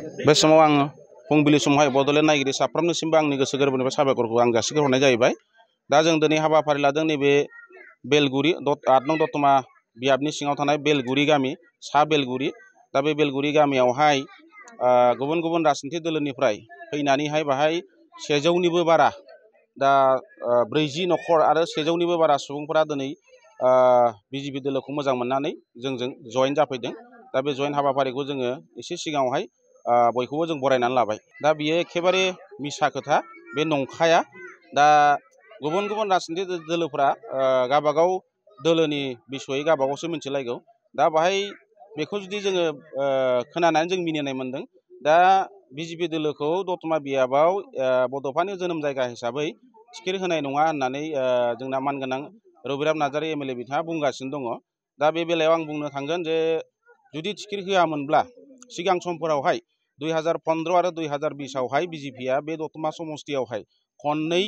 बे समाव आङो फुंबिलि समावहाय बड'लेण्ड नायगिरि साफ्रोमनिसिमबो आंनि गोसो गोरबोनिफ्राय साबायखरखौ आं जासिहरनाय जाहैबाय। दा जों दिनै हाबाफारि लादों नैबे बेलगुरि 8 नं दतमा बियाबनि सिङाव थानाय बेलगुरि गामि सा बेलगुरि। दा बे बेलगुरि गामियावहाय गुबुन गुबुन राजनीति दोलोनिफ्राय फैनानैहाय बाहाय 100निबो बारा दा 40 न'खर आरो 100निबो बारा सुबुंफोरा दिनै बिजेपि दोलोखौ मोजां मोननानै जोंजों जयेन जाफैदों। दा बे जयेन हाबाफारिखौ जोङो एसे सिगाङावहाय बयखौबो जों बरायनानै लाबाय। दा बियो एखेबारे मिसा खोथा, बे नंखाया। दा गुबुन गुबुन राजनीति दोलोफ्रा गावबागाव दोलोनि बिसयै गावबागावसो मिथिलायगौ। दा बाहाय बेखौ जुदि जोङो खोनानानै जों मिनिनाय मोनदों। दा बिजेपि दोलोखौ दतमा बियाबाव बड'फानि जोनोम जायगा हिसाबै टिकेट होनाय नङा होननानै जोंना मानगोनां रबिराम नार्जारि एमएलए बिथाङा बुंगासिनो दङ। दा बे बेलायाव आं बुंनो थांगोन जे जुदि टिकेट होआमोनब्ला सिगां समफोरावहाय 2015 आरो 2020आवहाय बिजेपिया बे दतमा समस्तियावहाय खननै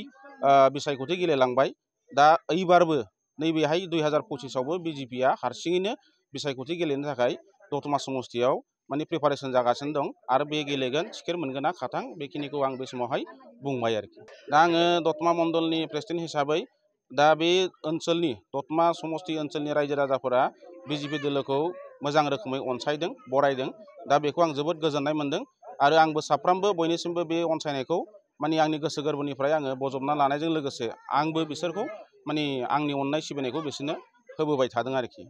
बिसायख'थि गेलेलांबाय। दा ओइबारबो नैबेहाय 2025आवबो बिजेपिया हारसिङैनो बिसायख'थि गेलेनो थाखाय दतमा समस्तियाव माने प्रिपारेसन जागासिनो दं आरो बे गेलेगोन, टिकेट मोनगोना खाथां। बेखिनिखौ आं बे समावहाय बुंबाय आरोखि। दा आङो दतमा मण्डलनि प्रेसिडेन्ट हिसाबै दा बे ओनसोलनि दतमा समस्ति ओनसोलनि रायजो राजाफोरा बिजेपि दोलोखौ मोजां रोखोमै अनसायदों, बरायदों। दा बेखौ आं जोबोद गोजोननाय मोनदों आरो आंबो साफ्रोमबो बयनिसिमबो बे अनसायनायखौ माने आंनि गोसो गोरबोनिफ्राय आङो बजबना लानायजों लोगोसे आंबो बिसोरखौ माने आंनि अननाय सिबिनायखौ बिसोरनो होबोबाय थादों आरोखि।